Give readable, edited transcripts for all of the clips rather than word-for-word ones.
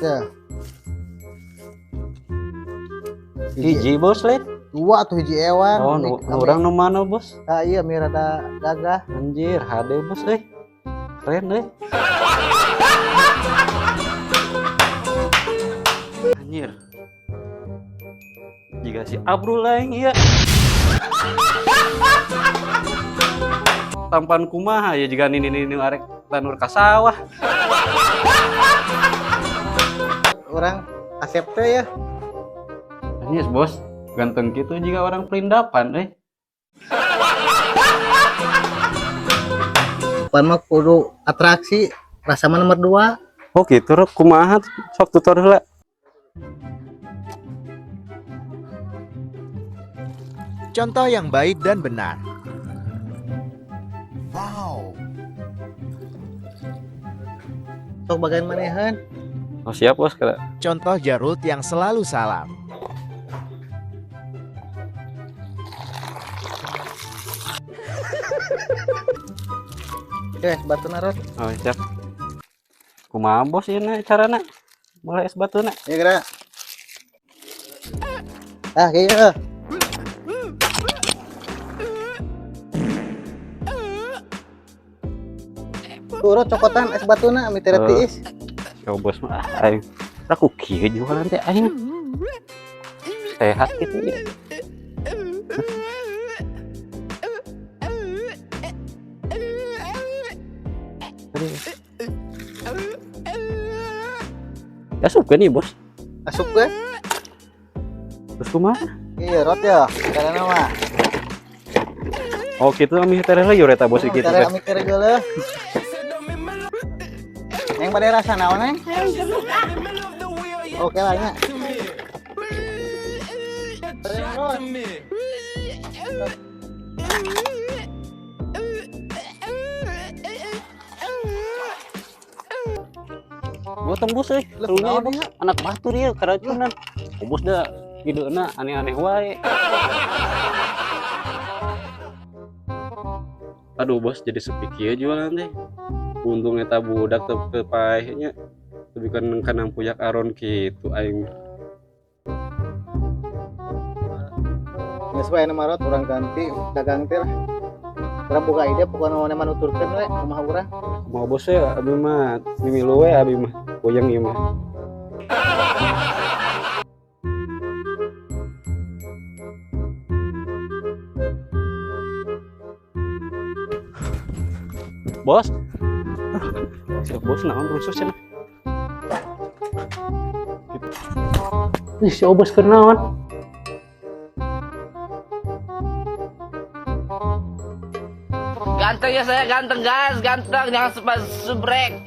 Ya. Hiji bos lain. Dua tuh hiji ewan. Oh, nu urang nu mana bos? Ah iya mi rada gagah. Anjir, HD bos euy. Keren euy. Anjir. Jika si Abrul lain iya. Tampan kumaha ya jika nini nini arek tanur ka sawah. Orang asep teh ya. Anjir bos, ganteng gitu jika orang perindapan eh. Pan mah kudu atraksi rasa mah nomor 2. Oh gitu rek kumaha sok tutor heula. Contoh yang baik dan benar. Wow. Sok bagian manehan. Oh siap bos kala. Contoh Jarut yang selalu salam. Oke, batu narot. Oh siap. Kumaha bos ieu na carana? Mulai es batuna. Ya gerak. Ah, kieu. Turut cokotan es batuna mi teu tiis. Ya bos mah aing. Aku kieu jualan teh aing. Sehat gitu ya. Asup kan nih bos? Asup kan? Terus kumaha? Iya, rot ya. Karena mah. Oh gitu ami teh lah eta bos gitu. Tere ami tere geuleuh. Neng bade rasa naon neng? Oke lah nya. Gua tembus euy. Karunya bos. Anak batur ieu keracunan. Oh, bos da ideuna aneh-aneh wae. Aduh bos jadi sepi kieu jualan teh. Untung eta budak teu teu paeh nya. Lebih kan kana puyak aron kitu aing. Geus wae na marot urang ganti dagang teh lah. Urang boga ide pokona mah manuturkeun we kumaha urang. Kumaha bos ya abi mah mimilu we abi mah goyang ieu mah. Bos. Siap bos naon rusuh cenah. Ih si Obos keur naon? Ganteng ya saya, ganteng guys, ganteng, jangan suka subrek.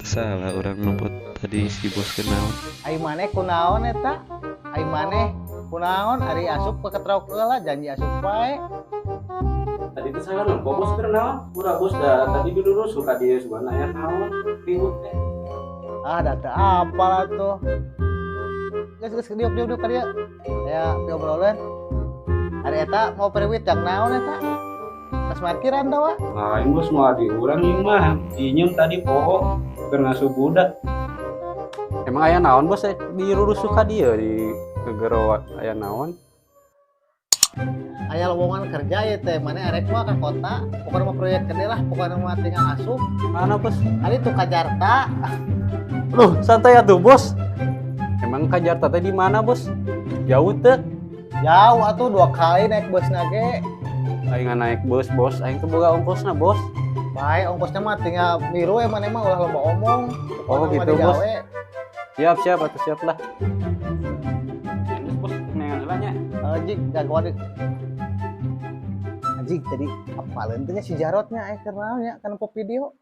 Salah orang nempot tadi si bos keur naon. Ai maneh kunaon eta? Ai maneh kunaon ari asup ke ketrok heula janji asup wae. Tadi itu saya nempo bos keur naon? Pura bos dah tadi dulu suka dia subana aya naon ribut teh. Ah, da teu apal atuh. Geus geus diuk diuk diuk ka dieu. Aya piobrolan. Ari eta mau periwit jang naon eta? Tas parkiran tawa. Lain bos mau di urang ieu mah. Inyum tadi poho keur ngasuh budak. Emang aya naon bos dirurusuh ka dieu di gegero aya naon? Aya lowongan kerja ya teh, mana arek mah ka kota, pokokna mah proyek gede lah, pokokna mah tinggal asup. Mana bos? Ari tuh ka Jakarta. Loh, santai atuh bos. Emang ka Jakarta teh di mana bos? Jauh teh? Jauh atuh 2 kali naik bus nage. Aing naik bus bos, aing teu boga ongkosna bos. Bae ongkosnya mah tinggal milu emang emang ulah loba omong. Oh Pokokna mah gitu bos. digawe. Siap siap atuh siap lah. Geus bos, neangan heula nya. Anjing jagoan. Anjing tadi apaleun teh nya si Jarotnya aya keur naon nya kana pop video.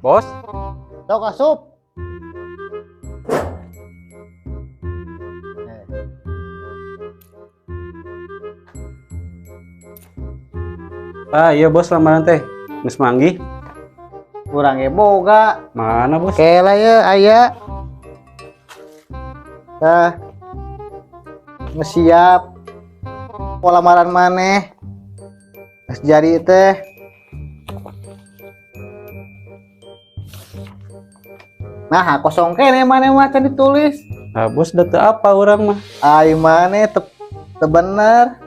Bos, Sok asup. Ah iya bos lamaran teh. Geus manggih. Urang ge boga. Mana bos? Kela ya aya. Tah. Siap. Lamaran maneh. Geus jadi teh. Nah, kosong keneh maneh mah can ditulis. Nah, bos da teu apa urang mah. Ai maneh teu bener.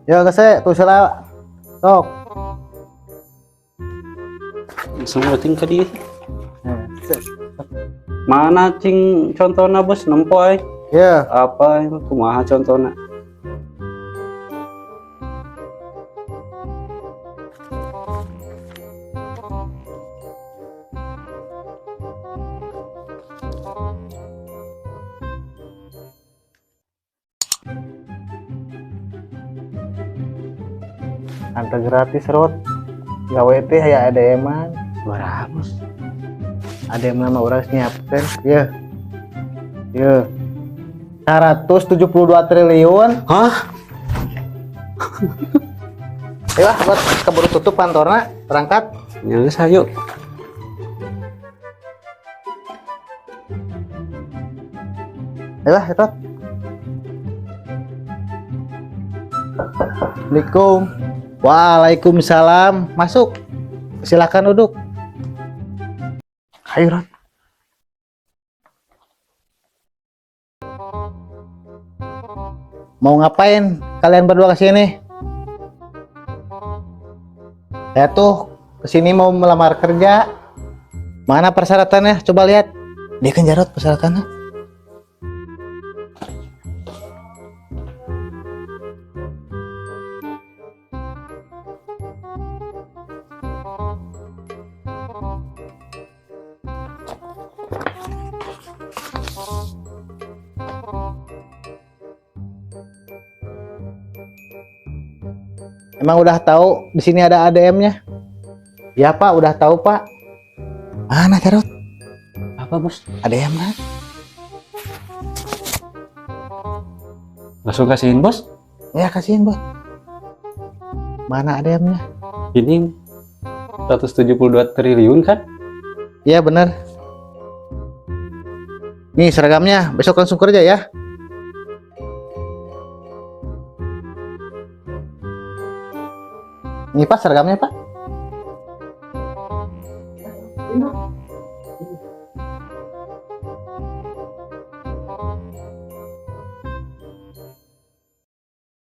Yo geus tulis lah. Sok. Langsung leuting ka dieu. Mana cing contohna bos nempo ai. Ya, Apa itu kumaha contohna? Antar gratis rot. Gawe teh aya ADM-an. Sabaraha bos? ADM nama urang geus nyiapkeun. Ye. Ye. 172 triliun. Hah? Ayo ah, buat keburu tutup kantorna, berangkat. Ya geus hayu. Ayo ah, itu. Assalamualaikum. Waalaikumsalam. Masuk. Silakan duduk. Ayo, Rot. Mau ngapain kalian berdua kesini? Saya tuh kesini mau melamar kerja. Mana persyaratannya? Coba lihat. Dia kan Jarot persyaratannya. Emang udah tahu di sini ada ADM-nya? Ya Pak, udah tahu Pak. Mana Jarot? Apa bos? ADM kan? Langsung kasihin bos? Ya kasihin Bos. Mana ADM-nya? Ini 172 triliun kan? Iya benar. Nih seragamnya, besok langsung kerja ya. Ini Pak seragamnya Pak.